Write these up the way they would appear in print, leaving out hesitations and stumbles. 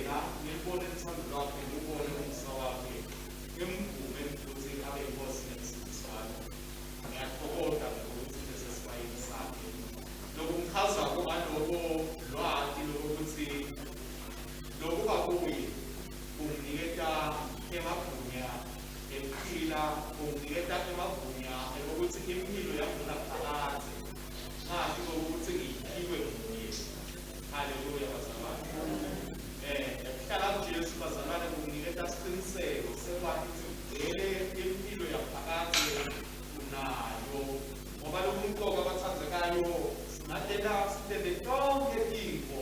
yena, ngilubone luthando lwakhe, ngiwubone umusa wakhe, ngimvume futhi abe yinkosi nemsindisi wami. Ngiyathokoza ngokuthi besesibayeni sakhe. Lokungichaza kungaloko lwati lokuthi lokuba kuye kunginiketa emagunya ekuphila, kunginiketa emagunya ekokuthi impilo yangunaphakadze ngasho kokuthi ngiyiphiwe nguye. Haleluya bazalwane. Ukuhlala kuJesu bazalwane kunginiketa isiqiniseko sekwati ukuthi vele impilo yaphakadze unayo, ngoba lokumqoka abathandekayo singatela sitende tonke tintfo.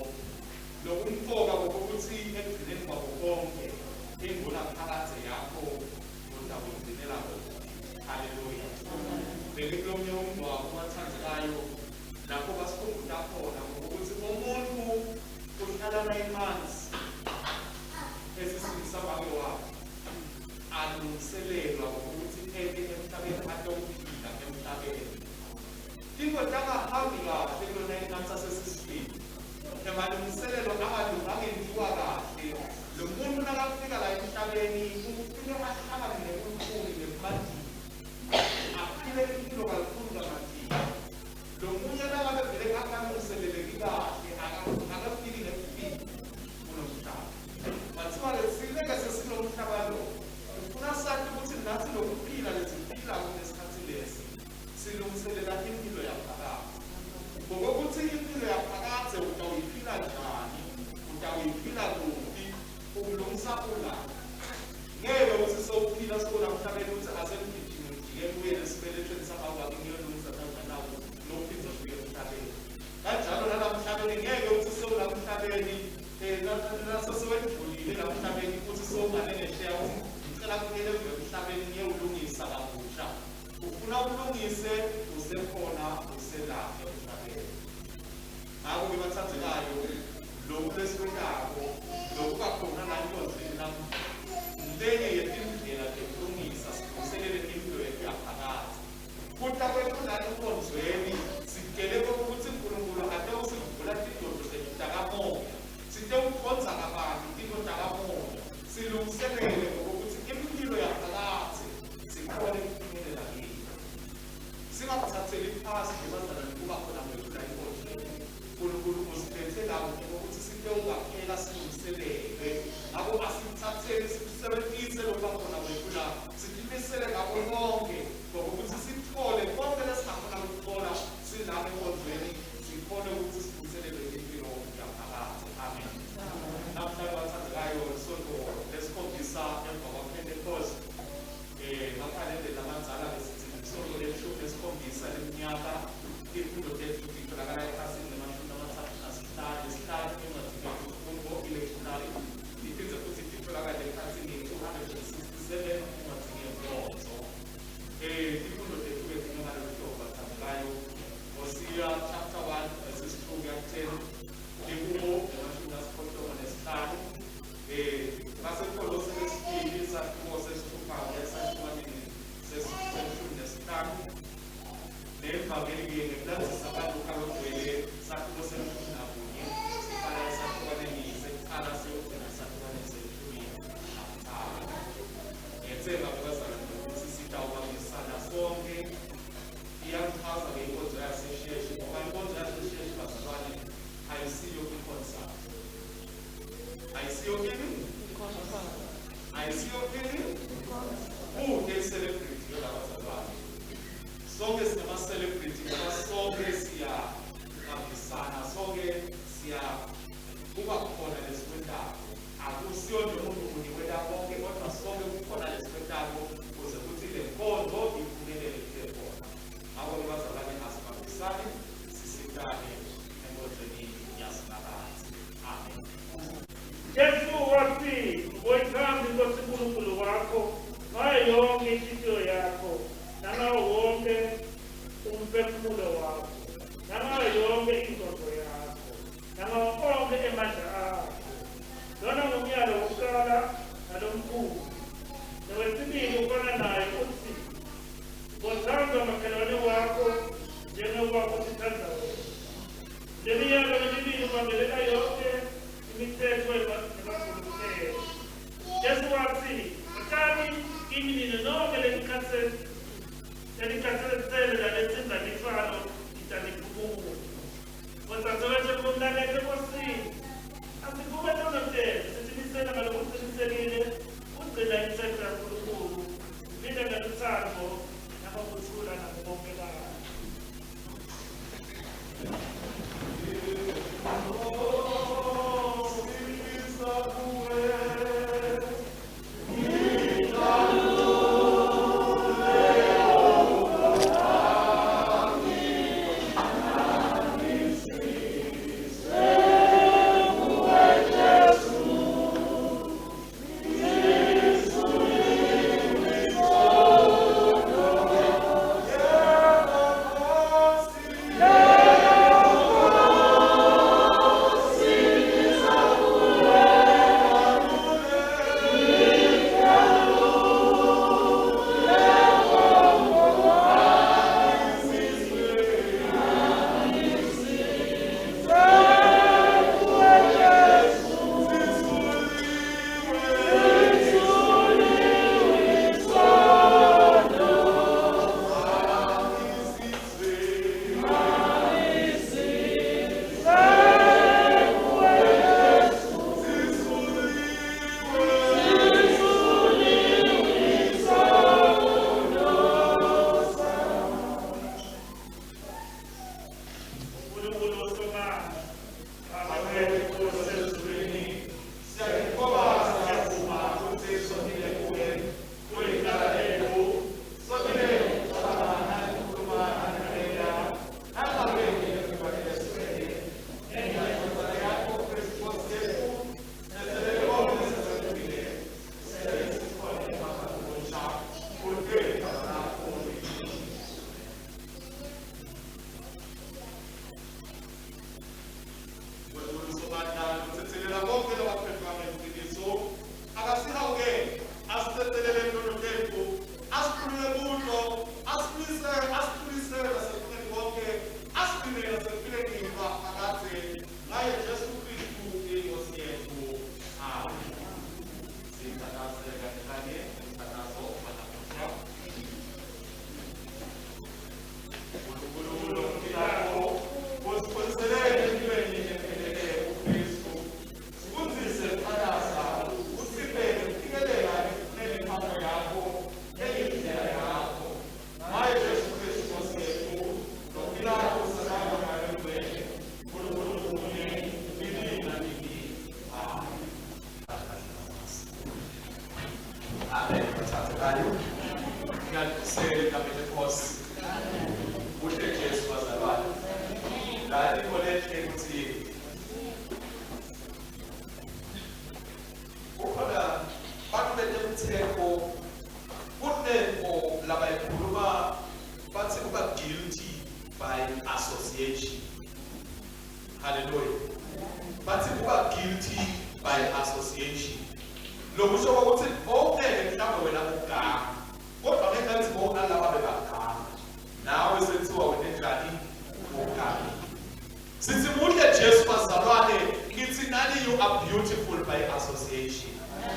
Lokumqoka kokuthi ekugcineni kwako konke ingunaphakadze yakho utawugcinela kona. Haleluya. Bengikulomunye umngcwabo bathandekayo lapho basikhumbuta khona ngokuthi umuntu uhlala 9 months esiswini samake wakhe alungiselelwa ngokuthi ete emhlabeni atokuphila emhlabeni. Tintfo tangahambi kahle kulo 9 months asesiswini, emalungiselelo angentiwa kahle, lo muntu nakafika la emhlabeni ufike ahlangane nebukhulu nebumatima, aphile impilo kakhulu kamatima. Lo munye nangabe vele akalungiseleleki kahle akafiki nekufika kulo mhlaba. Bathiwa-ke sine-ke sesikulomhlaba lo, ufuna sati ukuthi nathi lokuphila lesiphilako kulesikhathi lesi silungiselela impilo yaphakadze. Ngokokuthi impilo yaphakadze utawuyiphila njani, utawuyiphila kuphi, ukulungisa ula. Ngeke uthi sewuphila sewula emhlabeni uthi asengigijime ngijike ngibuyele esibelethweni samawakhe ngiyolungisa kanjanawo lokuphindze ufike emhlabeni. Kanjalo nalamhlabeni ngeke uthi sewula emhlabeni nasesewendlulile la emhlabeni futhi sewungane ngesheya uthi ngicela kubuyele emhlabeni ngiyewulungisa kabusha. Ufuna ulungise usekhona usela emhlabeni. Ngakho-ke bathandekayo, lokhu lesikwentako lokuba khona la enkonzweni namuhla lenye yetindlela tekulungisa silungiselele impilo yethu yaphakadze. Kuta kwethu la enkonzweni sitele kokuthi uNkulunkulu atewusivula tidodo tethu takamoya, sitewucondza kabanti tintfo takamoya, silungiselele ngokuthi impilo yaphakadze sikhone ukufinyelela kiyo. Singakuthatheli phasi nje bazalwane kuba khona kwethu la enkonzweni. uNkulunkulu usilethe la ukuthi sitewukaphela silungiselelwe. Ngakho asikuthatheni sikusebenzise lokuba khona kwethu la, sitimisele ngako konke ngokuthi sithole konke lesingakhona ukuthola silapha enkonzweni, sikhone ukuthi silungiselelwe impilo yaphakadze. Amen. Namhlanje bathandekayo, isonto lesikhombisa emva kwaPentecost, makhalendeni lamadzala besithi isonto leshumi lesikhombisa leminyaka. Tifundo tethu titholakala ekhasini lemashumi amathathu nesihlanu encwadzini yetifundo i-lectionary, iphindze futhi titholakale ekhasini 267 encwadzini yenkonzo. Tifundo tethu-ke tinjengalolu hlobo bathandekayo: Hosea chapter 1 verses 2 kuya ku-10, Lihubo 85, baseKolose lesibili isahluko sesithupha kuya esahlukwaneni seshumi nesihlanu, nevangeli-ke ngekulandzisa kaLuka logcwele sahluko se-11 siqala esahlukwaneni sekuqala siyogcina esahlukwaneni se-13. Ngiyethemba bazalwane ukuthi sitawubambisana sonke. Iyakuchaza-ke inkonzo yasesheshi, ngoba inkonzo yasesheshi bazalwane ayisiyo i-concert, ayisiyo ini, ayisiyo ini, kude i-celebrity yolabazalwane. Sonke singama-celebrity ngoba sonke siyahambisana, sonke siya kuba khona lesikwentako. Akusiyo nje umuntu munye wenta konke, kodwa sonke kukhona lesikwentako kuze kuthi le nkonzo iphumelele ibe khona. Ngakho-ke bazalwane asibambisane sisitane enkonzweni yaSimakadze. Amen. Jesu wathi, "Uboyithanda iNkosi uNkulunkulu wakho ngayo yonke inhliziyo yakho, nangawo wonke umphefumulo wakho, nangayo yonke ingqondo yakho, nangawo Amen. Bathathekayo. Ngiyadisele egameni lenkosi. Kuhle Jesu bazalwane. La ikholehle ukuthi kukhona bantu betemthetho kunento labayikhuluma bathi kuba guilty by association. Hallelujah. Bathi kuba guilty by association. Lokusho ukuthi ongeke mhlawumbe wena uganga kodwa ngenkathi bona laba bebaganga nawe sekuthiwa wena njani uganga. Sithi muhle Jesu bazalwane, ngithi nani you are beautiful by association.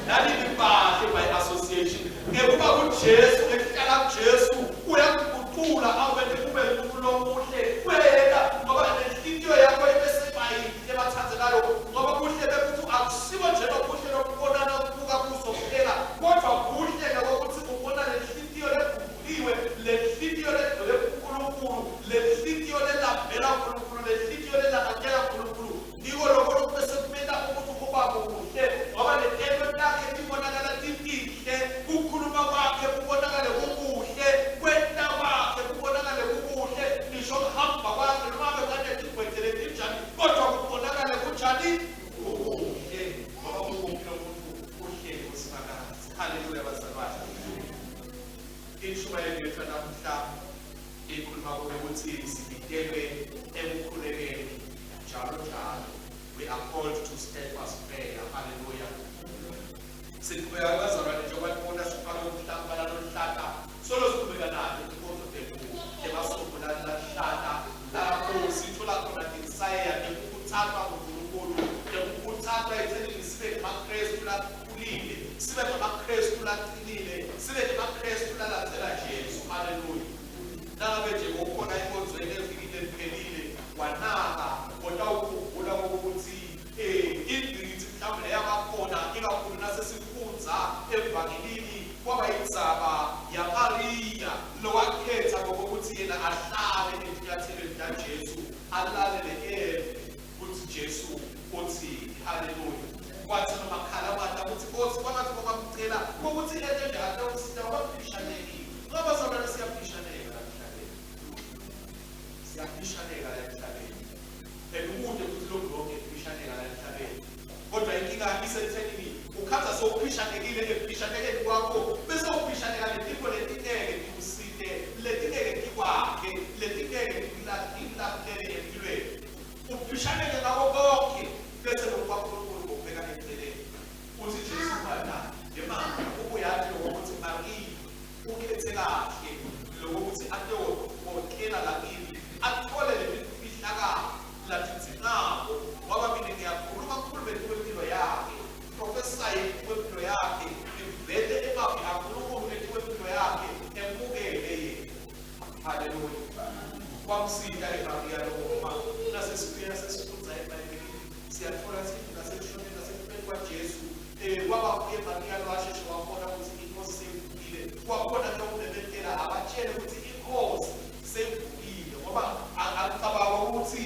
Nani nibahle by association. Ngekuba kuJesu, ekuhlala kuJesu uyakuguqula awente kube umuntu lomuhle. Uyayeka ngoba nenhliziyo yakho ibe sebayinhle bathandekayo ngoba kuhle bekuthi akusibo nje lokuhle lokubonana ukubuka kuso kuphela kodwa kuhle lokuthi ubona lenhliziyo leguquliwe, lenhliziyo legcwele kuNkulunkulu, lenhliziyo lelambela uNkulunkulu, lenhliziyo lelangatela uNkulunkulu. Ngiko lokho lokubese kumenta ukuthi kuba kuhle ngoba letento takhe tibonakala titinhle, kukhuluma kwakhe kubonakale kukuhle, kwenta kwakhe kubonakale kukuhle, ngisho kuhamba kwakhe noma bekade tigwedele tinjani kodwa kubonakale kunjani kukuhle ngoba kukuhle lomuntu uhleli kuSimakadze. Haleluya bazalwane. Inshumayelo yethu namuhla ikhuluma ukuthi sibitelwe ekukhulekeni njalo njalo. We are called to steadfast prayer. Hallelujah. Siqhubeka bazalwane njengoba nibona sifake umhlaba loluhlata solo siqhubeka nayo inkonzo tethu emasonto lalihlata lapho sithola khona tinsayeya tekukhutsatwa nguNkulunkulu, tekukhutsatwa ekuthenini sibe ngemaKrestu lakhulile, sibe ngemaKrestu laqinile, sibe ngemaKrestu lalandzela Jesu. Haleluya. Nangabe nje kukhona inkonzweni evikini leliphelile wanaka otawukhumbula ukuthi ingqikithi mhlawumbe leyabakhona ikakhulu nasesifundza evangelini kwaba indzaba yaMariya lowakhetha ngokuthi yena ahlale etinyathelweni taJesu alalele eve ukuthi Jesu uthi. Haleluya. Kwathi noma khala mata ukuthi Nkosi kwangathi kwamcela ukuthi ente njalo usita waphishanekile ngoba sona siyaphishaneka la emhlabeni, siyaphishaneka la emhlabeni and ukude futhi lokhu lonke kuphishaneka la emhlabeni kodwa inkinga isethenini ukhatha sowuphishanekile ekuphishanekeni kwakho bese uphishaneka letinto letingeke tikusite, letingeke tikwakhe, letingeke tikulahlele empilweni. Uphishaneke ngako konke bese lokhu kwaNkulunkulu ngokubeka eceleni. Uthi Jesu mana ngemanga ubuyati lokuthi Mariya ukhethe kahle lokuthi atewokela lakini athole lemifihlakalo latidzingako ngoba mina ngiyakhuluma kukhulume kwempilo yakhe, profesaye kwempilo yakhe, ngivete emavi aNkulunkulu etikwempilo yakhe, emukele yena. Haleluya. Kwamsita eMariya lokuma nasesibuya sesifundza eBhayibhelini siyathola sithi nasekushoneni nasekufeni kwaJesu kwaba kuye Mariya lowasheshe wabona ukuthi inkosi seyivukile, wakhona kuyokumemezela abatshele ukuthi inkosi seyivukile ngoba angicabanga ukuthi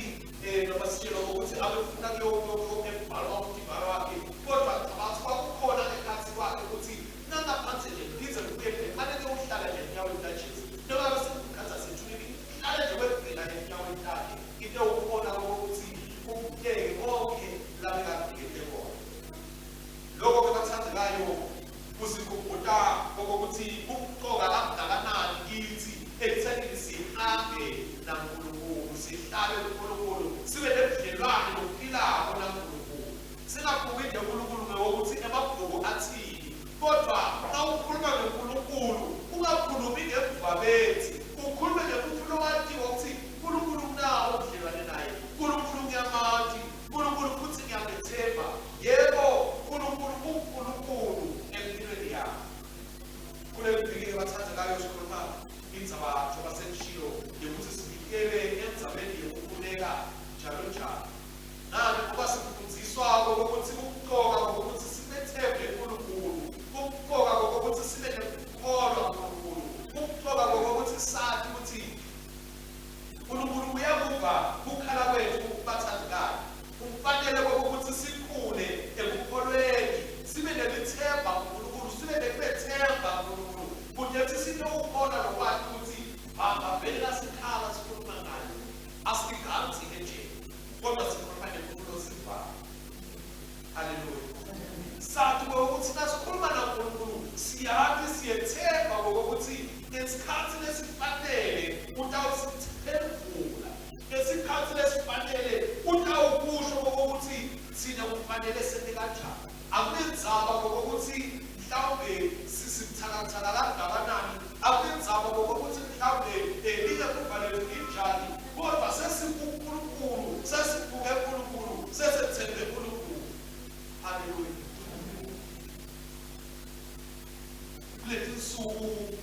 noma sitshela ukuthi abefuna kuyobhalwa umdibhalo wakhe kodwa ngicabanga ukuthi kwakukhona ngekhathi kwakhe ukuthi nangaphansi nje ngize ngibuye ngiqale kuyohlala nje enyaweni kaJesu noma besikukhaza sethulini hlale nje kwekugcina enyaweni lakhe into ukubona ukuthi kubukeke konke labekabhekete kona. Lokho-ke bathandekayo kusikhumbuta kokuthi kukucoka kangakanani kithi ekuthenini sihambe naNkulunkulu, sihlale kuNkulunkulu, sibe nebudlelwane lobuphilako naNkulunkulu. Singabuki nje uNkulunkulu ngewokuthi emabhuku athini, kodwa nawukhuluma ngeNkulunkulu ungakhulumi ngemvabethi, ukhulume ngemuntu lowatiwa ukuthi uNkulunkulu unawo ubudlelwane naye, uNkulunkulu ngiyamati, uNkulunkulu futhi ngiyamethemba. Yebo, uNkulunkulu uNkulunkulu empilweni yakho. Kuleli viki-ke bathandekayo sikhuluma indzaba njengoba sengishilo yokuthi sivikele endzabeni yokukhuleka njalo njalo. Nani ngoba sifundziswa ukuthi ukucoka kokuthi nasikhuluma naNkulunkulu siyathi siyethemba ngokuthi ngesikhathi lesifanele utawusiphendula, ngesikhathi lesifanele utawukusho ngokuthi thina kufanele sente kanjani. Akunendzaba ngokuthi mhlawumbe sisithakathaka kangakanani, akunendzaba ngokuthi mhlawumbe lingemuva lethu linjani, kodwa sesikuNkulunkulu, sesibuke uNkulunkulu, sesethembe uNkulunkulu. Haleluya. Kuleti nsuku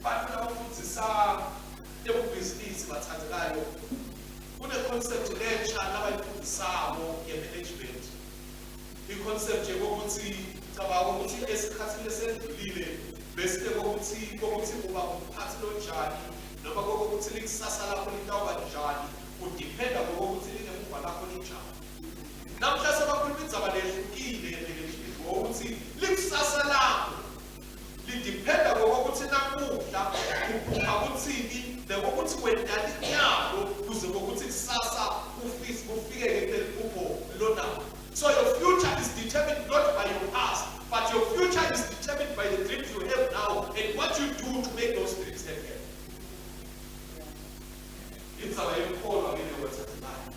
bantu labafundisa ebubhizinisi bathandekayo, kune-concept lensha labayifundisako ye-management. I-concept yokuthi cabanga ukuthi esikhathini lesendlulile besike kokuthi uba umphathi lonjani noma kokuthi likusasa lakho litawuba njani, kudiphenda ngokuthi lingemuva lakho linjani. Namhla sebakhuluma indzaba lehlukile ye-management ngokuthi likusasa lakho lidiphenda ngokuthi namuhla uphupha kuthini nekokuthi wendala inyalo kuze kokuthi kusasa kufikeke kuleli phupho lonalo. So your future is determined not by your past, but your future is determined by the dreams you have now and what you do to make those dreams happen. Indzaba yekukholwa ke leyo bathathekayo.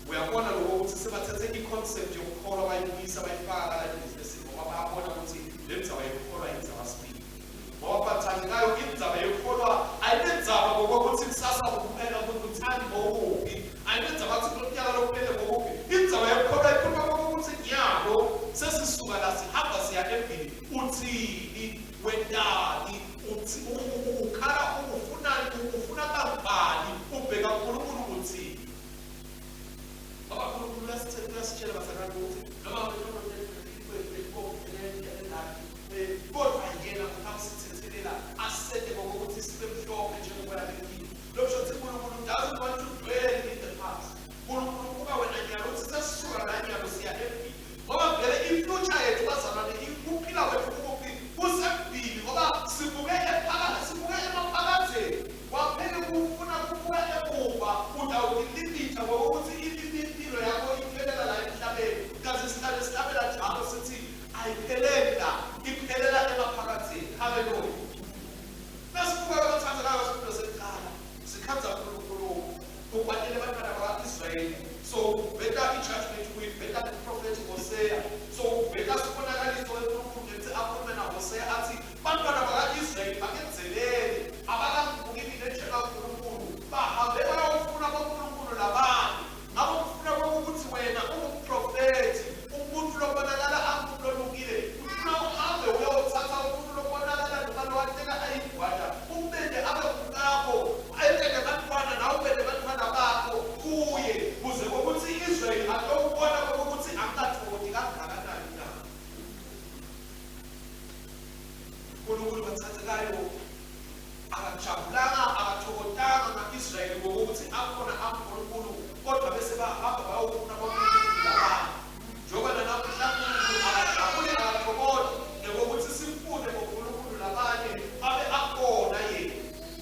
Uyabona lokho ukuthi sebathathe i-concept yokukholwa bayibuyisa bayifaka la ebhizinisini ngoba bayabona ukuthi le ndzaba yokukholwa indzaba sibili. Ngoba bathandekayo, indzaba yokukholwa ayinendzaba ngokokuthi kusasa kuphela ukuthi uthandi ngokuphi, ayinendzaba ukuthi kulonyaka lokuphele ngokuphi. Indzaba yokukholwa ikhuluma ngokuthi nyalo sesisuka la sihamba siya embili, uthini, wentani, uthi ukhala ufunani, ufuna bangubani, ubheka uNkulunkulu uthini. Ngoba uNkulunkulu uyasitshela bazalwane ukuthi noma kodwa yena utawusithethelela asente ngokuthi sibe mhlophe njengoboya bempilo. Lokusho ukuthi uNkulunkulu doesn't want to dwell in the past. Unkulunkulu kuba wena nyalo uthi sesisuka la nyalo siya embili. Ngoba vele i-future yethu bazalwane, ukuphila kwethu kukuphi? Kusembili, ngoba sibuke ephakathi, sibuke emaphakatheni. Waphele kufuna kubuka emuva, utawutilipitha ngokuthi impilo yakho iphelela la emhlabeni. Kaze sihlale sihlabela njalo sithi ayipheleli la, iphelela emaphakathini. Haleluya. Nasibuka abathandekayo sifundo sekuqala, sikhandza uNkulunkulu ukwatele abantwana bakwa-Israyeli. So uveta i-judgment, uyiveta kuprofethi Hosea. So uveta sibonakaliso eNkulunkulu ngethi akhulume naHosea athi bantwana bakwa-Israyeli bangenzeleli, abakangibuki mina njengaNkulunkulu, bahambe bayofuna bonkulunkulu labanye. Ngakho kufuna ukuthi wena ungumprofethi, umuntu lobonakala angumuntu olungile, ufuna uhambe uyothatha umuntu lobonakala noma lowateka ayigwada, umbende abe ngumkakho, ente nabantwana nawe ube nabantwana bakho kuye, kuze kokuthi i-Israyeli atokubona kokuthi angatholi kangakanani na. uNkulunkulu bathathekayo akajabulanga, akathokozanga nga-Israyeli ngokuthi akhona aNkulunkulu, kodwa bese bahamba bayofuna bonkulunkulu labanye. Njengoba nanamuhla uNkulunkulu akajabuli, akathokozi ngokuthi sifune bonkulunkulu labanye abe akhona yena.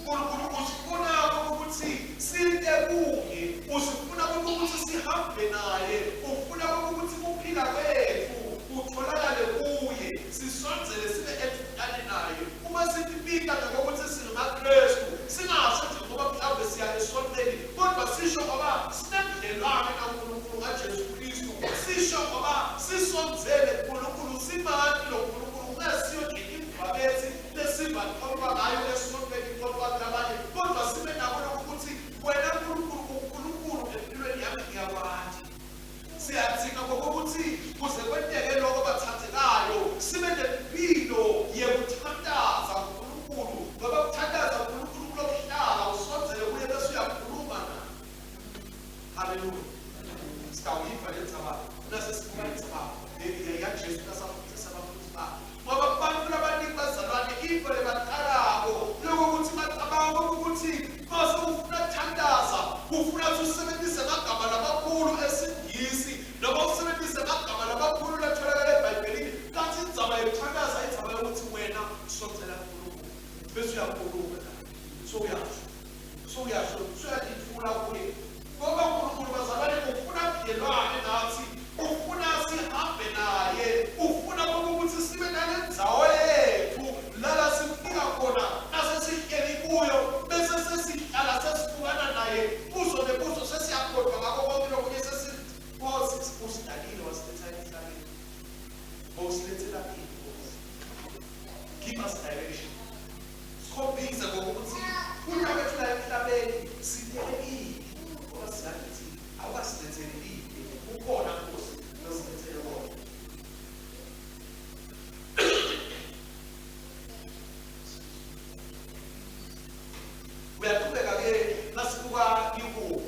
uNkulunkulu usifuna ukuthi sinte kuye, usifuna ukuthi sihambe naye, ufuna ukuthi kuphila kwethu kutholakale kuye, sisondzele sibe edvutane naye. Uma sitibika ngokuthi singamaKristu, singasho nje ngoba mhlawumbe siya esontweni, kodwa sisho ngoba sinebudlelwane naNkulunkulu ngaJesu Kristu, sisho ngoba sisondzele kuNkulunkulu, simati lo Nkulunkulu, kungesiyo nje imvabethi lesiva kholwa ngayo esontweni, kholwa kulabanye, kodwa sibe nako lokuthi wena Nkulunkulu uNkulunkulu empilweni yami ngiyakwati. Siyadzinga ngokuthi kuze kwenteke lokho bathandekayo sibe nempilo yekuthandaza uNkulunkulu, ngoba kuthandaza uNkulunkulu kulokuhlala usondzele kuye bese uyakhuluma naye. Haleluya. Sitawuyiva le ndzaba nase sibuka indzaba yaJesu nasafundisa abafundi bakhe, ngoba abantu labaningi bazalwane into lebaqalako lokuthi bacabanga ukuthi mase ufuna kuthandaza ufuna ukuthi usebenzise amagama lamakhulu esiNgisi noma usebenzise amagama lamakhulu latholakala eBhayibhelini, kanti indzaba yokuthandaza indzaba yokuthi wena usondzela kuNkulunkulu bese uyakhuluma naye. So uyasho, so uyasho, suyalithula kuye, ngoba uNkulunkulu bazalwane ufuna budlelwane nathi, ufuna sihambe naye. Usilethela ini, Nkosi? Give us direction. Sikhombise ngokuthi kunya kwethu la emhlabeni sitele ini, ngoba siyathi awukasiletheli ini. Kukhona, Nkosi, losilethele kona. Uyaqhubeka-ke, nasibuka ihubo,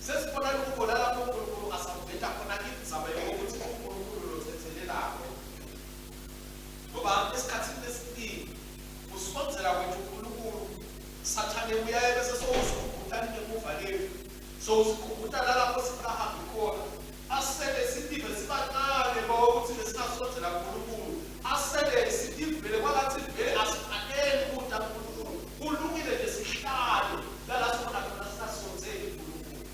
sesibona lihubo lalapho uNkulunkulu asaveta khona indzaba yokuthi uNkulunkulu lothethelelako, ngoba esikhathini esiningi kusondzela kwethu uNkulunkulu, Sathane uyaye bese sowusikhumbuta ngemuva lethu, sowusikhumbuta lalapho singahambi khona, asele sitive sibancane ukuthi besingasondzela kuNkulunkulu, asele sitivele kwangathi vele asifanele ukuta kuNkulunkulu, kulungile nje sihlale lala sikhona khona singasondzeli kuNkulunkulu.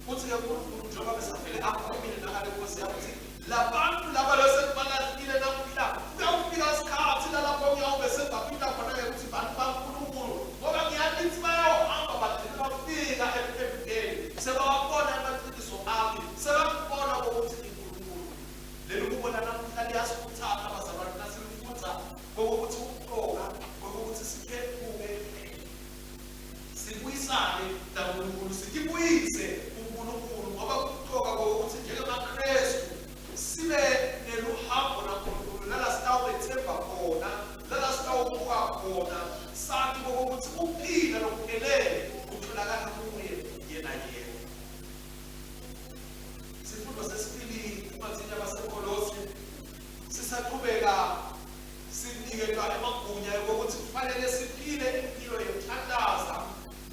Kuthi-ke uNkulunkulu njengoba besavele akhulumile nangale nkosi yami ukuthi labantu laba lesebalahlile namuhla, kuyawufika isikhathi lalapho kuyawube sebabita khona-ke ukuthi bantu baNkulunkulu, ngoba ngiyakithi bayawuhamba bagcine bafika ekuphendukeni, sebawabona amaqiniso ami, sebakubona kokuthi ngiNkulunkulu. Leli kubona namuhla liyasikhuthaza bazalwane nasilifundza kokuthi ukuqoka kokuthi siphenduke, sibuyisane naNkulunkulu, sitibuyise kuNkulunkulu, ngoba kuqoka kokuthi njengamaKrestu sibe neluhambo naNkulunkulu lala sitawubethemba khona, lala sitawubuka khona, sathi kokuthi ukuphila lokuphelele kutholakala kuye yena yena. Sifundo sesibili encwadini yabaseKolose sisaqhubeka siniketwa emagunya yokuthi kufanele siphile impilo yokuthandaza.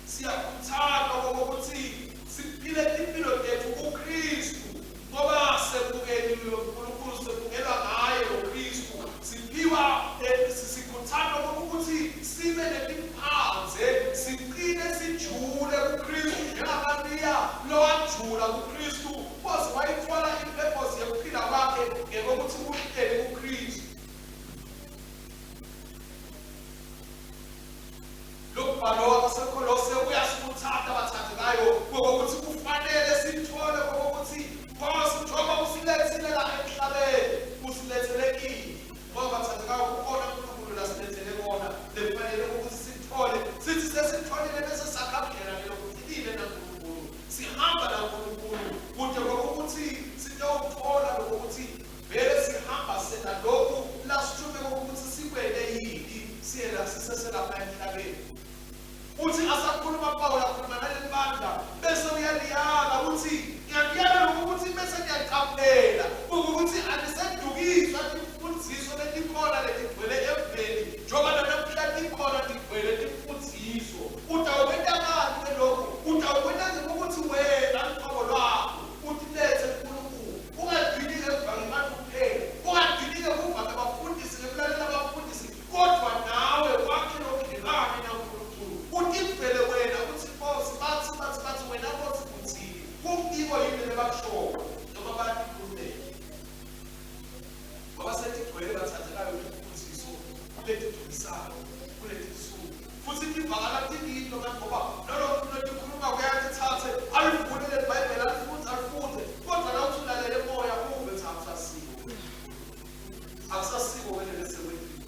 Siyakhuthazwa kokuthi siphile impilo tethu kuKristu, ngoba semukeliwe uNkulunkulu, semukelwa ngaye loKristu. Siphiwa sikhuthazwa ukuthi sibe netimphandze, siqine sijule kuKristu, njengaMariya lowajula kuKristu waze wayithola ipurpose yokuphila kwakhe ngekokuthi uhleli kuKristu. Lo mbhalo wabaseKolose uyasikhuthaza abathandekayo ngokuthi kufanele sithole ngokuthi Nkosi, njengoba usilethile la emhlabeni, usilethele ini? Ngoba bathandekayo, kukhona uNkulunkulu lasilethele kona lekufanele ukuthi sithole, sithi sesitholile bese sakha budlelwane lobuqinile naNkulunkulu, sihamba naNkulunkulu kude kokuthi sitawuthola lokuthi vele sihamba sena lokhu lasithume kokuthi sikwele yini siye la siseselapha emhlabeni. Uthi asakhuluma Pawula, akhuluma naleli bandla, bese uyaliyala uthi ngiyakuyala ukuthi bese ngiyaqaphela ukuthi anisedukiswa timfundziso letikhona letigcwele eveni, njengoba nanamhla tikhona tigcwele timfundziso. Utawukwenta ngani ke lokhu? Utawukwenta ngekuthi wena luqobo lwakho utilethe kuNkulunkulu, ungadini ngekuva ngebantu kuphela, ungadini ngekuva ngebafundisi, ngekulalela abafundisi, kodwa nawe wakhe lobudlelwane naNkulunkulu, utivele wena uthi Nkosi, bathi bathi bathi wena Nkosi uthini? Kungiko yini lebakushoyo noma bayatikhulumela? Ngoba setigcwele bathandekayo timfundziso letidukisayo kuleti tinsuku, futhi tivakala tingito manje, ngoba nalomuntu lotikhuluma kuyatithathe alivule leli Bhayibheli, alifundze alifundze, kodwa la uthi ulalele moya uve cha, akusasiko, akusasiko ke lelesekwentile,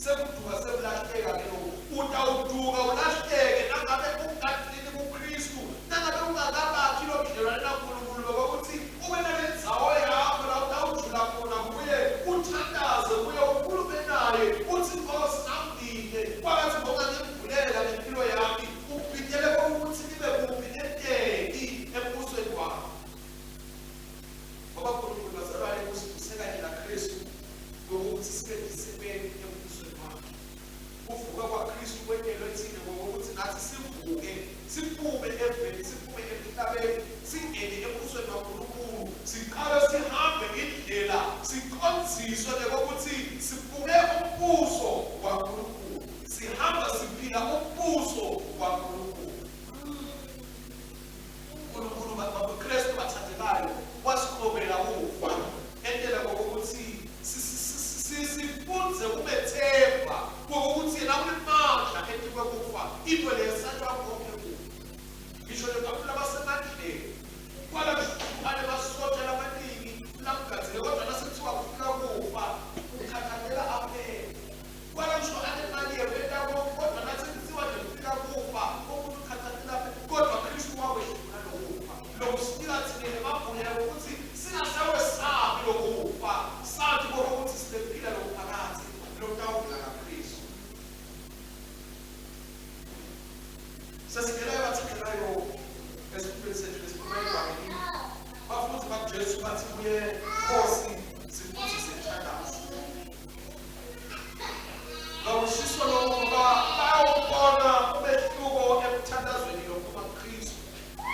sekuduka, sekulahleka ke lokhu. Utawuduka ulahleke nangabe ungagcini kuKristu, nangabe ungakabakhi lobudlelwane naNkulunkulu lokuthi ube nalendzawo yakho la utawujula khona kuye, uthandaze kuye, ukhulume naye, uthi Nkosi, nangine kwakathi ngoba ngimvulela ngempilo yami, ubhidele kokuthi nibe kuphi nenteki embusweni wakho. Ngoba uNkulunkulu bazalwane usivuse kanye naKristu ngokuthi sibe disebenzi embusweni wakhe. Kuvuka kwaKristu kwentelwe thina ngokuthi nathi sivuke, siphume eveni, siphume emhlabeni, singene embusweni waNkulunkulu, siqale sihambe indlela, siqondziswe ngekokuthi siphume umbuso waNkulunkulu, sihamba siphila umbuso waNkulunkulu. uNkulunkulu babuKristu bathandekayo wasiqobela ukufa entela ngokuthi sifunze kumethemba ngokuthi yena unemandla etikwe kufa, into leyesatshwa konke kufa, ngisho nebantu labasemandleni kwala ane masotsha lamaningi lamgadzile, kodwa nasekuthiwa uma kufika kufa ukhathalela aphele. Kwala ngisho anemali yeveta konke, kodwa nathi kuthiwa nje kufika kufa umuntu ukhathalela aphele, kodwa Kristu wakwedlula lokufa. Lokusifika thina nemagunya ukuthi singasawesabi lokufa, sathi ukuthi sinephila lokuphakathi lokutawuvela kaKristu. Sesingena ebathandekayo esifundweni sethu lesikhuluma evangelini. Bafundi baJesu bathi kuye, Nkosi, sifundise ukuthandaza. Ngakushiso lokho ngoba bayawubona umehluko emthandazweni lophuma kuKristu.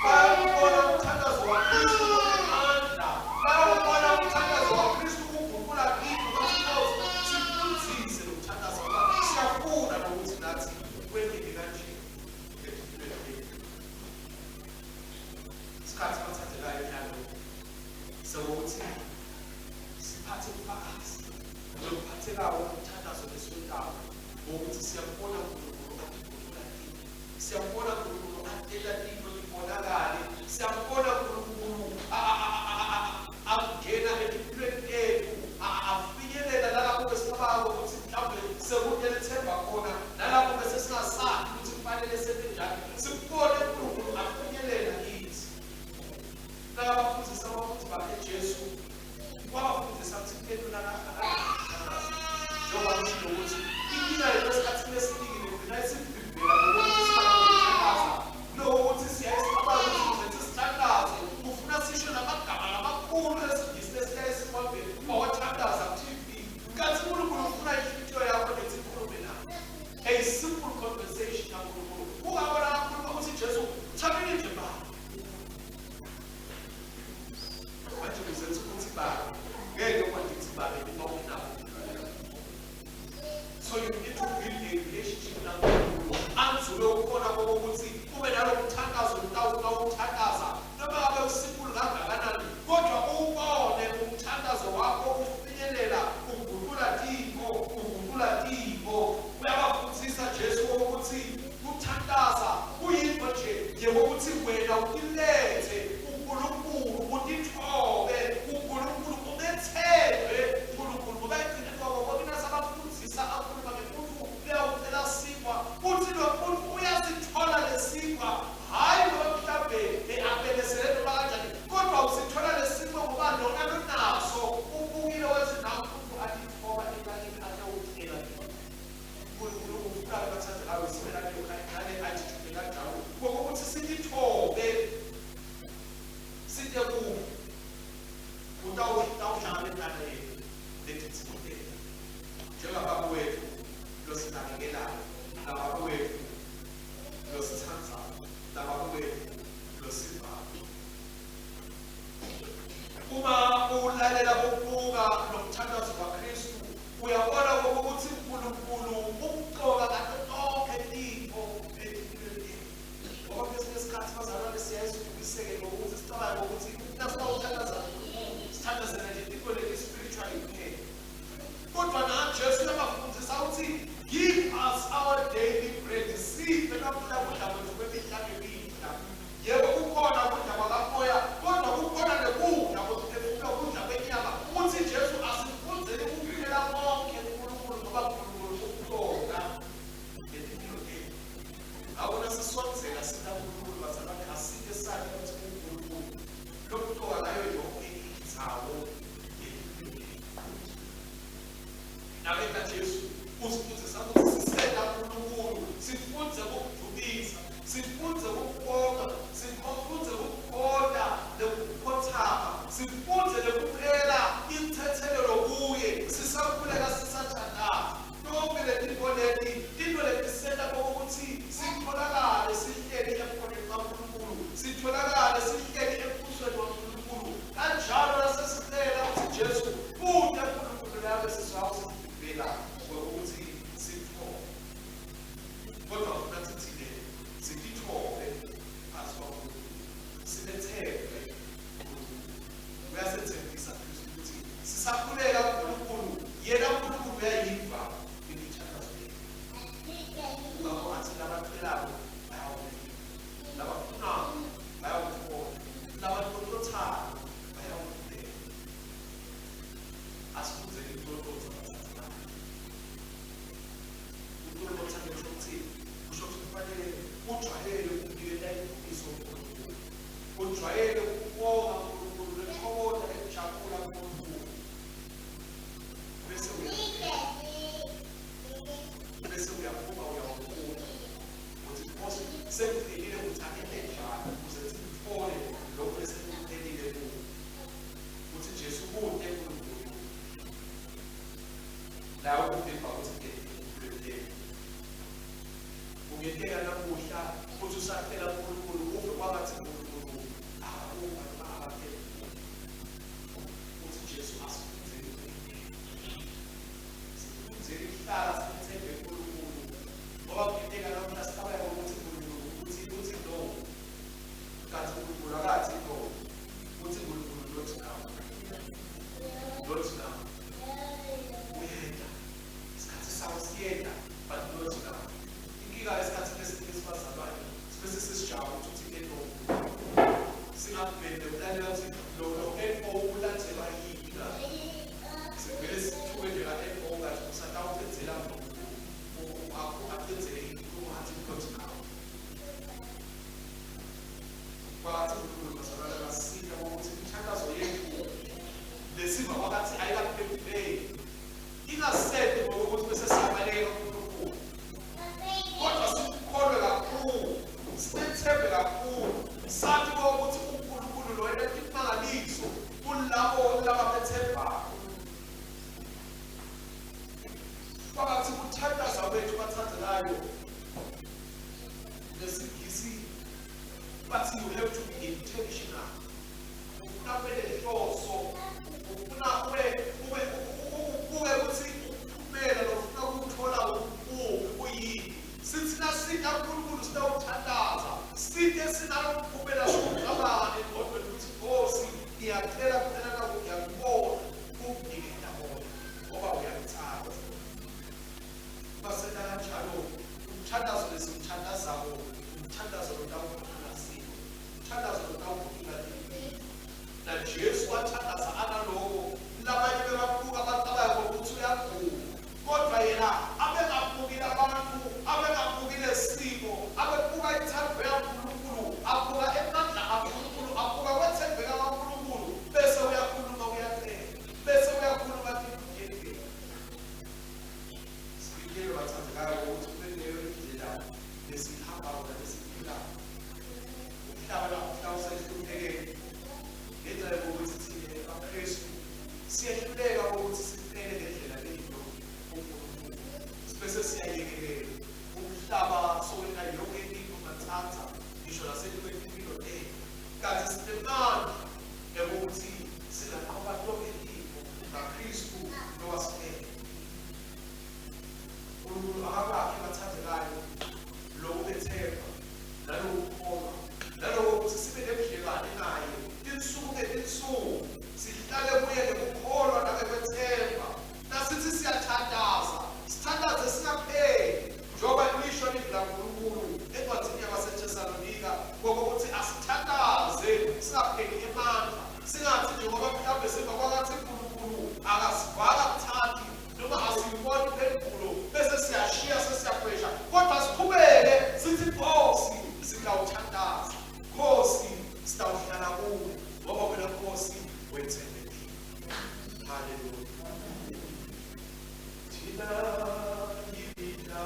Bayawubona umthandazo waKristu unamandla. Bayawubona umthandazo waKristu uguqula into. Bathi, Nkosi, sifundise lokuthandaza ngoba siyafuna nokuthi nathi kwenteke kanje ekuphileni kwethu. Isikhathi bathandekayo njalo sekuthi siphathe ubufakazi nokuphathekayo umthandazo lesiwentayo ngokuthi siyambona uNkulunkulu atiguqula into, siyambona uNkulunkulu atela into ibonakale, siyambona uNkulunkulu angena empilweni tethu, afinyelela nalapho besicabanga ukuthi mhlawumbe sekude lithemba khona, nalapho bese singasazi ukuthi kufanele senze njani, sikubone uNkulunkulu afinyelela kithi. Nakabafundisa abafundi bakhe Jesu wabafundisa ukuthi into njengoba ngisho ukuthi inkinga yethu esikhathini esiningi negcina isivimbela ngokuthi sithandaza, kunokuthi siyaye sicabanga ukuthi ukuze sithandaze kufuna sisho namagama lamakhulu esingisi lesiyaye siwambe mawathandaza ku-TV, kanti uNkulunkulu ufuna inhliziyo yakho nethi ikhulume naye. A simple conversation naNkulunkulu. Ungabona kakhuluma ukuthi Jesu thabile nje baba. Manje uzenza ukuthi baba ngeke kwandithi baba uma unabo. So you need to build a relationship naNkulunkulu. Anzule ukubona kokuthi ube nalo mthandazo utawuthandaza noma ngabe usimple kangakanani, kodwa uwubone umthandazo wakho ufinyelela uguqula timo, uguqula timo. Uyabafundisa Jesu ukuthi kuthandaza kuyinto nje yekuthi wena utilethe uNkulunkulu, utithobe uNkulunkulu, umethembe uNkulunkulu. Ngoba egcineni kwako konke nasabafundisa akhuluma ngemuntu uyawucela sinkwa, uthi lo muntu uyasithola lesinkwa, hhayi ngoba mhlawumbe abelesele noma kanjani, kodwa usithola lesinkwa ngoba lona lonaso ubukile wathi nawe umuntu atithoba ekalini atawucela. uNkulunkulu ufuna abathandekayo sibe nale attitude kanjalo ngokuthi sitithobe site kuwo utawuhlangabetana yena letithimbela njengababa wethu losinakekelayo, nababa wethu losithandayo, nababa wethu losivayo. Uma ulalela ukubuka nomthandazo kaKristu uyabona ukuthi uNkulunkulu umcoka ngato tonke tintfo etimpilweni tetfu. Ngoba kwesinye isikhathi bazalwane siyaye sidukiseke ngokuthi sicabange ukuthi nasitawuthandaza uNkulunkulu sithandazela nje tintfo leti spiritually kuphela. Kodwa na Jesu uyabafundisa ukuthi give us our daily bread, siphe namuhla kudla kwethu kwemihla ngemihla. Yebo kukhona ukudla kwakamoya, kodwa kukhona nekudla kwemphefumulo, ukudla kwenyama. Uthi Jesu asifundzeni ukuphila konke kuNkulunkulu ngoba uNkulunkulu ukhona ngempilo yethu. Ngakho sisondzela sita uNkulunkulu bazalwane, asike sazi ukuthi uNkulunkulu lokucoka ngayo yonke indzawo yempilo yethu. Naketa Jesu usifundisa ukuthi sisenda uNkulunkulu, sifunze ukudumisa, sifunze ukubonga, sifunze ukukhonta nekukhothama, sifunze nekuphela inthethelelo kuye sisakhuleka sisathandaza. Tonke letinto leti tinto letisenta kokuthi sitholakale sihleli emkhoneni kaNkulunkulu, sitholakale sihleli embusweni waNkulunkulu. Kanjalo nasesihlela ukuthi Jesu kute uNkulunkulu labe sizawusivimbela ngokuthi sithole. Kodwa funa thina sitithobe phansi kwaNkulunkulu, simethembe uNkulunkulu. Uyasethembisa Kristu ukuthi sisakhuleka uNkulunkulu, yena uNkulunkulu uyayiva imithandazo yethu. Ngakho athi labacelako bayawunika, labafunako bayawuthola, labatotothayo bayawuvulela. Asifundzeni kucocodza bathandekayo. Ucocodza ngisho ukuthini? Kusho ukuthi kufanele ujwayele ukuniketa indumiso kuNkulunkulu. Ujwayele ukubonga uNkulunkulu, nekuthokoza nekujabula kuNkulunkulu. Bese uyafika. Bese uyaphuma uyawufuna. Uthi Nkosi sengicelile ukuthi angente njani ukuze ngithole lokhu esengikucelile kuwe. Uthi Jesu kute uNkulunkulu. La ukuvimba ukuthi ngeke kungenteka namuhla futhi usacela uNkulunkulu uve kwangathi uNkulunkulu akakuva noma akaphenduli. Uthi Jesu asifundzeni sifundzeni kuhlala simthembe uNkulunkulu ngoba kungenteka namuhla sicabanga ukuthi uNkulunkulu uthi uthi no kanti uNkulunkulu akathi no uthi uNkulunkulu not now not now uyeda isikhathi sawo siyeda but not now inkinga esikhathini esiningi esibazalwane sibese sesijaha ukuthi uthi no singakubheki ukulalela ukuthi lo lo NO ulandelwa yini na sivele sithuke nje ka-NO kanti usatawucedzela acedzele inkulumo athi not now kwathi uNkulunkulu bazalwane basika ukuthi imithandazo yethu lesiva kwakathi ayikaphenduleki ingasenti ngokuthi bese siyabaleka uNkulunkulu kodwa sikukholwe kakhulu simethembe kakhulu sathi ukuthi uNkulunkulu lo yena imangaliso kulabo labamethembayo kwakathi kuthandaza kwethu bathandekayo lesingisi bathi you have to be intentional ufuna ube nenhloso ufuna ube ube ubuke ukuthi umphumela lofuna ukuthola ukuphi kuyini sithi nasita uNkulunkulu sitawuthandaza site sinalo mphumela siwucabanga engqondweni ukuthi Nkosi ngiyacela kucela naku ngiyakubona ukuniketa kona ngoba uyakuthanda basenta kanjalo umthandazo lesiwuthandazako umthandazo lotawuguqula simo umthandazo lotawuguqula impilo naJesu wathandaza analoko labanye bebabuka bacabanga ukuthi uyagula kodwa yena abengabuki labantu abengabuki lesimo abebuka ithando yaNkulunkulu abuka emandla aNkulunkulu abuka kwethembeka kaNkulunkulu bese uyakhuluma uyacela bese uyakhuluma tindlu Sifikile bathandekayo ukuthi kube leyo indlela lesihambako nalesiphilayo. Umhlaba namuhla usehluphekeni ngenxa yokuthi thina emaKristu siyehluleka ukuthi sicele ngendlela leyiyo kuNkulunkulu. Sibese siyayekelela umhlaba sowena yonke into ungathatha ngisho nasehlukweni impilo lethu. Kanti sinemandla ekuthi singaqoba yonke into ngaKristu lowasifela. uNkulunkulu akabakhe bathandekayo lokubethemba nalokukholwa naloko ukuthi sibe nebudlelwane naye tinsuku ngetinsuku sihlale kuye ngekukholwa nangekwethemba nasithi siyathandaza sithandaze singapheli njengoba lisho livi laNkulunkulu encwadini yabaseThesalonika kokuthi asithandaze singapheli emandla singathi njengoba mhlawumbe siva kwakathi uNkulunkulu akasivaka kuthandi noma asiyiboni impendulo bese siyashiya sesiyakhwesha kodwa siqhubeke sithi Nkosi sitawuthandaza Nkosi sitawuhlala kuwe ngoba wena Nkosi wethembekile haleluya thina yibina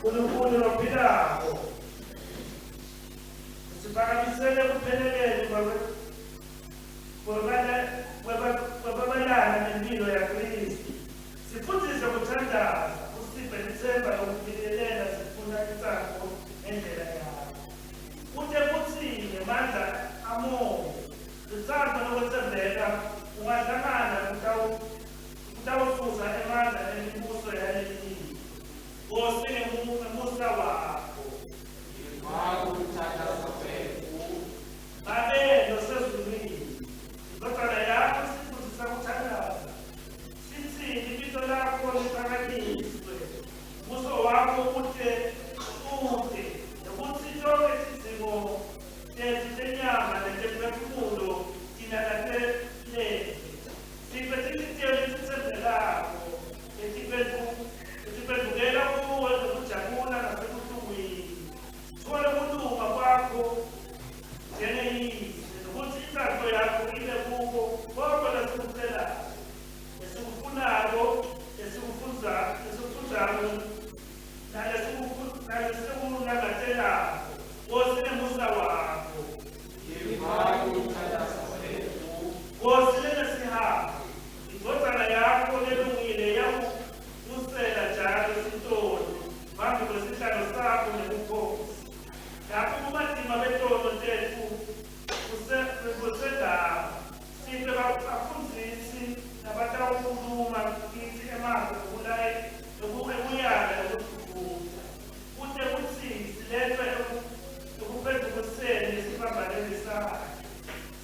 Nkulunkulu lophilako, siphakamisele kupheleleni kwebabelana nempilo yaKristu. Sifundzise kuthandaza, usiphe litsemba lokuphikelela sifuna intsandvo ngendlela yakho. Kute kutsi ngemandla amoya, lutsandvo lokwetsembeka ungahlangana kutawususa emandla emibuso yalelive. Nkosi ngemusa wakho. Babe losezulwini, indvodzana yakho isifundzisa kuthandaza. Sitsi libito lakho liphakanyiswe, umbuso wakho ute ute, nekutsi tonkhe tidzingo tetfu tenyama netemphefumulo tinakateleke. Siphe tinhlitiyo letitsembekako, letiphendvukela kuwe ngekujabula nasebuhlungwini. Sitfole kulunga kwakho njengeyise, nokuthi intsandvo yakho ibe kuko konke lesikucelako, lesikufunako, lesikufundzako nalesikulangatelako. Nkosi ngemusa wakho. Nkosi lenesihawu, indvodzana yakho lelungile iyawubusela njalo sitoni phambi kwesihlalo sakho ngebukhosi. Lapho bumatima betono tetfu busengaba, siphe bafundzisi labatawukhuluma kitsi emavi ekuyala nekudvudvuta, kute kutsi siletfwe ekuphendvukiseni esiphambanweni sakhe.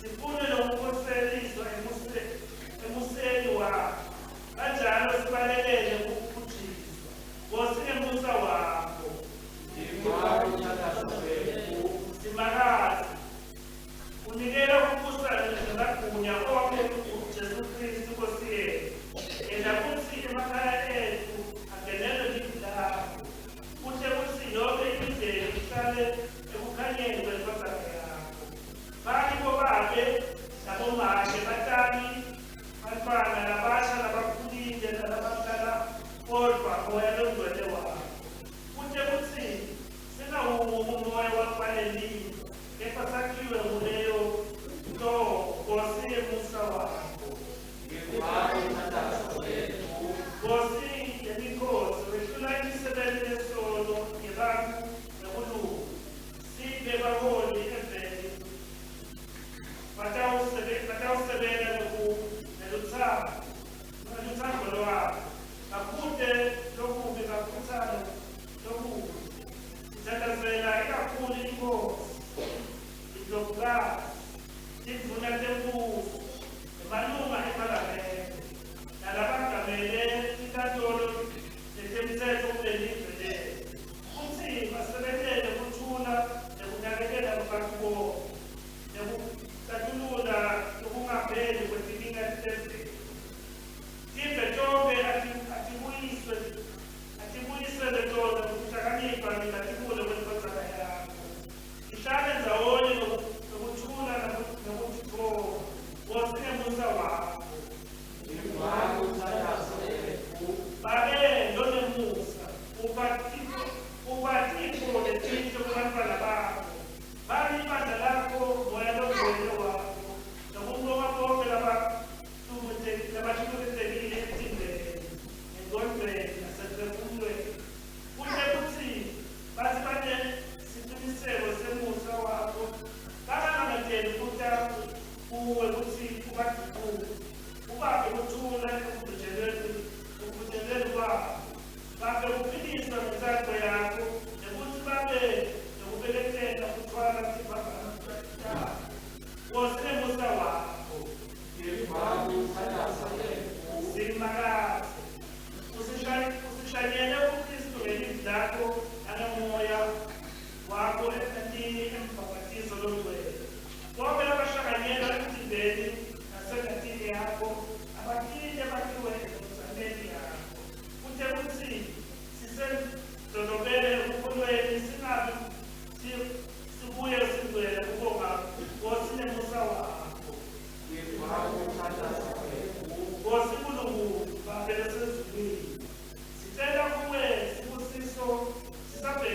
Sifune nokukhoseliswa emuseni wakho, kanjalo sibalekele ukubhujiswa. Nkosi ngemusa wakho. Simakadze, unikela kubusa nemagunya onkhe kuJesu Kristu Nkosi yetfu. Yenta kutsi emakhaya etfu angenelwe livi lakho, kute kutsi yonkhe imindeni ihlale ekukhanyeni kwendvodzana yakho. Bani bobabe nabomake, batali, bantfwana labasha labakhulile nalabahlala kodvwa Moya Longcwele wakho, kute kutsi singawumi umoya walelive, kepha sakhiwe nguleyo nhlobo. Nkosi yemusa wakho. Nkosi yemikhosi, wehlula imisebenti yesono ngebantfu nekulunga.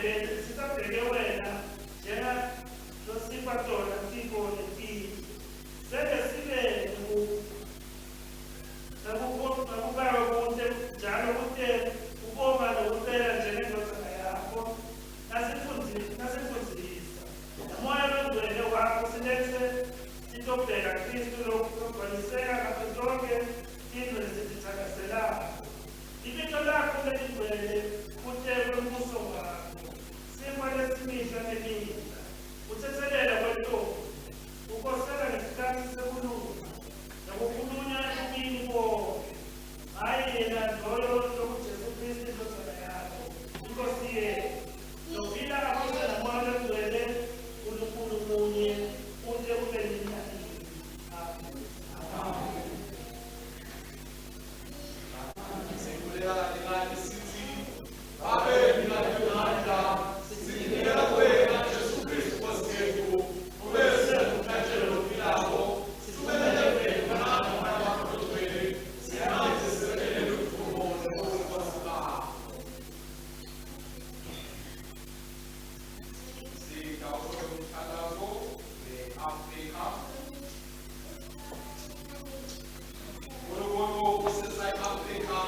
Sisabheke wena njenga losipha tona tintfo letinhle. Seke sibe nakubayo kute njalo kute kubonga nokucela njengendvodzana yakho nasifundzisa. Umoya longcwele wakho siletse sitobheka Khristu logcwaliseka ngato tonkhe tintfo lesititsakazelako. Libito lakho lelingcwele kute kwembuso wakho. Sinkhwa lesimihla ngemihla. Kutsetselela kwetono. Kukhosela ngesikhatsi sekulunga. Nekukhulunywa ebubini bonke. Hhayi yena loyo lokuJesu Khristu indvodzana yakho, iNkhosi yetfu. Lophila abuse naMoya Longcwele, Nkulunkulu munye, kute kube nini nanini. Amen. Sikhuleka kancane sithi, Babe ningamandla, sinikela kuwena Jesu Kristu Nkosi yethu, ube sengumhlatshelo lophilako, sithumelele wena Moya wakho longcwele, sihambe sisekele ludumo nobukhosi bakho. Sitawusho umthandazo we-Afrika. Nkulunkulu usisa i-Afrika,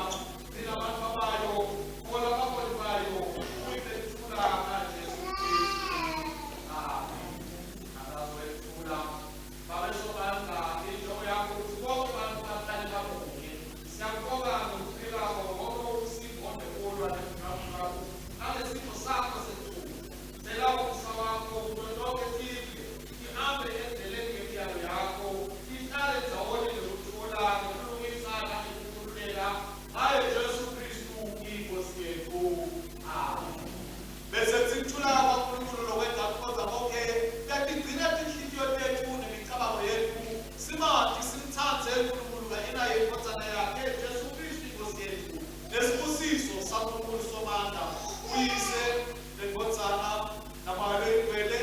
ninabantu bayo, hola abaholi bayo, uyiphendula kaJesu Kristu. Amen. Thandazo wekuthula. Babe Somandla, injongo yakho ukuthi bonke abantu bahlale bamunye. Siyakubonga ngokuphilako ngoba usigonde kulwa nemdlavuza nangesipho sakho sekuthula. Cela umusa wakho kuto tonkhe tive, tihambe endleleni yemiyalo yakho, tihlale ndzawonye ngekuthula, ngekulungisa nangekukhululeka. Ngaye Jesu Kristu iNkosi yethu. Amen. Bese sikuthula kwaNkulunkulu lokwenta kukodwa konke kuyatigcina tinhlitiyo tetfu nemicabango yetfu simati simtsandze Nkulunkulu kanye naye indvodzana yakhe Jesu Kristu iNkosi yetfu. Nesibusiso saNkulunkulu Somandla, uYise nendvodzana naMoya Loyingcwele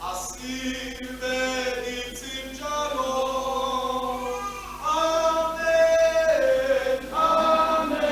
asibe kitsi njalo. Amen. Amen.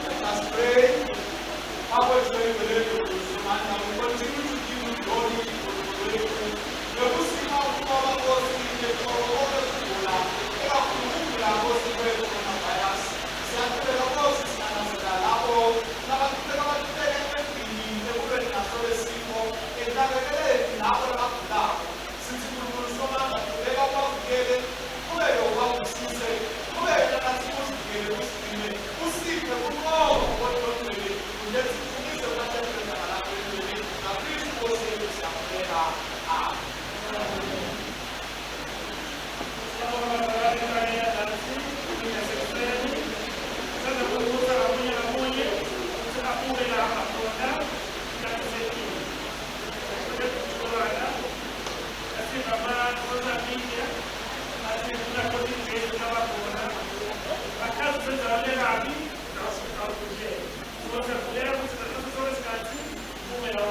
Let us pray. Our joy Somandla, we continue to give you glory, Nkulunkulu. Nokusipha ukuba Nkosi konke ukugula, ikakhulu ukugula Nkosi kwe-coronavirus. Siyaqhubeka Nkosi sithandazela labo labaqhubeka baqhubeke embili ekulweni naso lesifo, ekunakekeleni labo labagulako. Sithi Nkulunkulu Somandla, qhubeka ubavikele, uqhubeke ubabusise, uqhubeke nathi usivikele, usigcine, usiphe kunqoba kodwa ulethe umise emahlalweni lakho elizweni. NgaKristu Nkosi yethu siyakhuleka. Amen. Siyabonga bazalwane kanye nathi yasekuseni. Sithanda ukubuza ngamunye ngamunye ukuthi abuke la akhona isikhathi sethu. Sekuxolana asingama-social media asingakhona labakhona bakhazi senzakalele kabi awukuhle. So siyakhuleka ukuthi ngaso sonke isikhathi ubuke la.